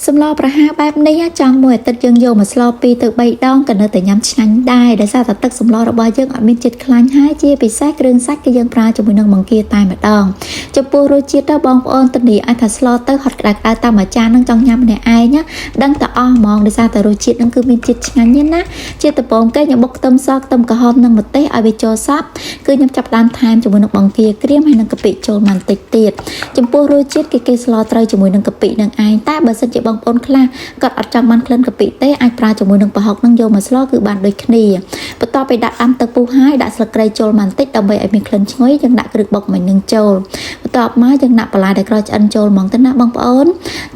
សម្លប្រហើរបែបនេះចង់មួយអាទិត្យយើងយកមកស្ល2ទៅ3ដងក៏នៅតែញ៉ាំឆ្ងាញ់ដែរដោយសារតែទឹកសម្លរបស់យើងអត់មានជាតិខ្លាញ់ហើយជាពិសេសគ្រឿងសាច់គឺយើងប្រើជាមួយនឹងបង្គាតែម្ដងចំពោះរសជាតិទៅបងប្អូនធានាឲ្យថាស្លទៅហត់ក្តៅក្តៅតាមអាចារ្យនឹងចង់ញ៉ាំម្នាក់ឯងណាដឹងតែអស់ហ្មងដោយសារតែរសជាតិនឹងគឺមានជាតិឆ្ងាញ់ណាជាដំបូងគេខ្ញុំបុកខ្ទឹមសខ្ទឹមក្រហមនិងម្ទេសឲ្យវាចូលសព្វគឺខ្ញុំចាប់ផ្ដើមថែមជាមួយនឹងបង្គាក្រៀមហើយនិងកាពិចូលបន្តិចទៀតចំពោះរសជាតិគេគេស្លត្រូវជាមួយនឹងកាពិនឹងឯងតែបើសិនជាបងប្អូនខ្លះគាត់អត់ចង់បានក្លិនកាពិទេអាចប្រើជាមួយនឹងប្រហុកនឹងយកមកស្លគឺបានដូចគ្នាបន្ទាប់ពីដាក់ដាំទឹកពុះហើយដាក់ស្លឹកគ្រៃចូលបន្តិចដើម្បីឲ្យមានក្លិនឈ្ងុយយើងដាក់គ្រឿងបុកមិញនឹងចូលបន្ទាប់មកយើងដាក់បន្លែដែលក្រឆ្អិនចូលហ្មងទៅណាបងប្អូន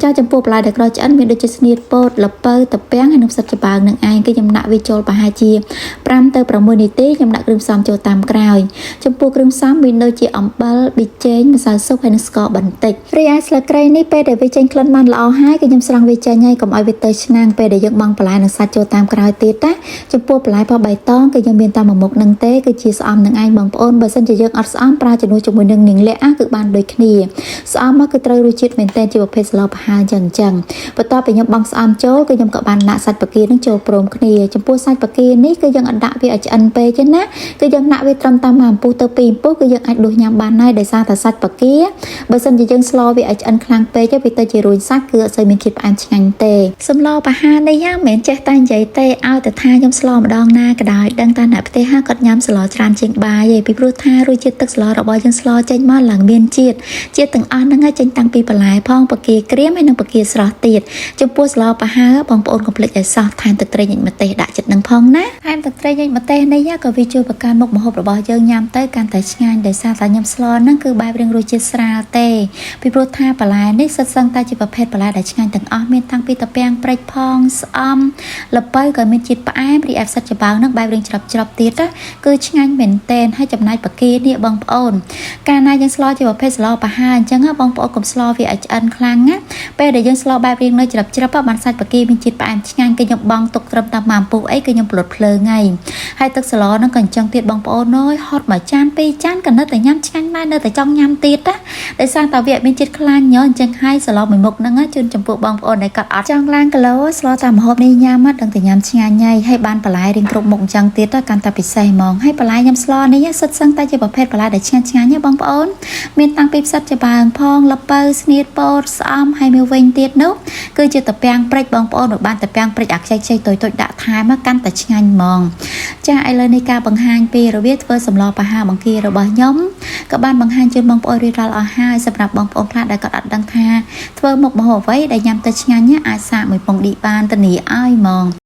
ចាចំពោះបន្លែដែលក្រឆ្អិនមានដូចជាស្នៀតពោតល្ពៅតាពាំងហើយនិងផ្សិតច្បើងនឹងឯងគឺខ្ញុំដាក់វាចូលប្រហែលជា5ទៅ6នាទីខ្ញុំដាក់គ្រឿងផ្សំចូលតាមក្រោយចំពោះគ្រឿងផ្សំមានដូចជាអំបិលប៊ីចេងម្សៅស៊ុបហើយនិងស្ករបន្តិចរីឯស្លឹកគ្រៃនេះពេលដែលវាចេញក្លិនបានល្អហើយគឺខ្ញុំស្រង់វាចេញហើយកុំឲ្យវាទៅឆ្នាំងពេលដែលយើងបង់បន្លែនិងសាច់ចូលតាមក្រោយទៀតណាចំពោះបន្លែពណ៌បៃតងគឺយើងមានតែមួយមុខនឹងទេគឺជាស្អំនឹងឯងបងប្អូនបើសិនជាយើងអត់ស្អំប្រើជំនួសជាមួយនឹងនាងលក្ខគឺបានដូចគ្នាស្អំមកគឺត្រូវរសជាតិមែនទែនជាប្រភេទស្លប្រហើរចឹងចឹងបន្ទាប់ពីខ្ញុំបង់ស្អំចូលគឺខ្ញុំក៏បានដាក់សាច់បង្គានឹងចូលព្រមគ្នាចំពោះសាច់បង្គានេះគឺយើងអត់ដាក់វាឲ្យឆ្អិនពេកទេណាគឺយើងដាក់វាត្រឹមតែមួយអំពុះទៅពីរអំពុះគឺយើងអាចដួសញ៉ាំបានហើយដោយសារតែសាច់បង្គាបើសិនជាយើងស្លវាឲ្យឆ្អិនខ្លាំងពេកវាទៅជារួញសាច់គឺអត់សូវមានជាតិផ្អែមឆ្ងាញ់ទេសម្លប្រហើរនេះមិនមែនចេះតែនិយាយទេឲ្យតែថាខ្ញុំស្លម្ដងណាក៏ដោយដឹងតែអ្នកផ្ទះគាត់ញ៉ាំស្លច្រើនជាងបាយឯងពីព្រោះថារសជាតិទឹកស្លរបស់យើងស្លចេញមកឡើងមានជាតិជាតិទាំងអស់ហ្នឹងចេញតាំងពីបន្លែផងបង្គាក្រៀមហើយនិងបង្គាស្រស់ទៀតចំពោះស្លប្រហើរបងប្អូនកុំភ្លេចឲ្យសោះថែមទឹកត្រីញិចម្ទេសដាក់ចិត្តនឹងផងណាថែមទឹកត្រីញិចម្ទេសនេះក៏វាជួយបង្កើនមុខម្ហូបរបស់យើងញ៉ាំទៅកាន់តែឆ្ងាញ់ដោយសារតែខ្ញុំស្លហ្នឹងគឺបែបរាងរសជាតិស្រាលទេពីព្រោះថាបន្លែនេះសិតសឹងតែជាប្រភេទបន្លែដែលឆ្ងាញ់ទាំងអស់មានតាំងពីតាពាំងព្រិចផងស្អំល្ពៅក៏មានជាតិផ្អែមរីឯផ្សិតច្បើងហ្នឹងបែបរាងច្រប់ច្រប់ទៀតណាគឺឆ្ងាញ់មែនទែនហើយចំណែកបង្គានេះបងប្អូនកាលណាយើងស្លជាប្រភេទស្លប្រហើរអញ្ចឹងបងប្អូនកុំស្លវាឲ្យឆ្អិនខ្លាំងណាពេលដែលយើងស្លបែបរាងនៅច្រប់ច្រប់បានសាច់បង្គាមានជាតិផ្អែមឆ្ងាញ់គឺខ្ញុំបង់ទុកត្រឹមតែមួយអំពុះអីគឺខ្ញុំប្លុតភ្លើងហើយហើយទឹកស្លហ្នឹងក៏អញ្ចឹងទៀតបងប្អូនអើយហត់មួយចានពីរចានក៏នៅតែញ៉ាំឆ្ងាញ់ដែរនៅតែចង់ញ៉ាំទៀតណាដោយសារតែវាមានជាតិខ្លាញ់ញអញ្ចឹងហើយស្លមួយមុខហ្នឹងជូនចំពោះបងប្អូនដែលគាត់អត់ចង់ឡើងគីឡូស្លតាមម្ហូបនេះញ៉ាំដឹងតែញ៉ាំឆ្ងាញ់ហើយហើយបានបន្លែរៀងគ្រប់មុខអញ្ចឹងទៀតកាន់តែពិសេសហ្មងហើយបន្លែញ៉ាំស្លនេះសិតសឹងតែជាប្រភេទបន្លែដែលឆ្ងាញ់ឆ្ងាញ់ណាបងប្អូនមានតាំងពីផ្សិតច្បើងផងល្ពៅស្នៀតពោតស្អំហើយមួយវិញទៀតនោះគឺជាតាពាំងព្រិចបងប្អូនបើបានតាពាំងព្រិចអាខ្ចីខ្ចីតូចតូចដាក់ថែមកាន់តែឆ្ងាញ់ហ្មងចាឥឡូវនេះការបង្ហាញពីរបៀបធ្វើសម្លប្រហើរបង្គារបស់ខ្ញុំក៏បានបង្ហាញជូនបងប្អូនរៀបរាល់អស់ហើយសម្រាប់បងប្អូនខ្លះដែលគាត់អត់ដឹងថាធ្វើមុខម្ហូបអ្វីដែលញ៉ាំទៅឆ្ងាញ់អាចសាកមួយពងឌីបានធានាឲ្យហ្មង។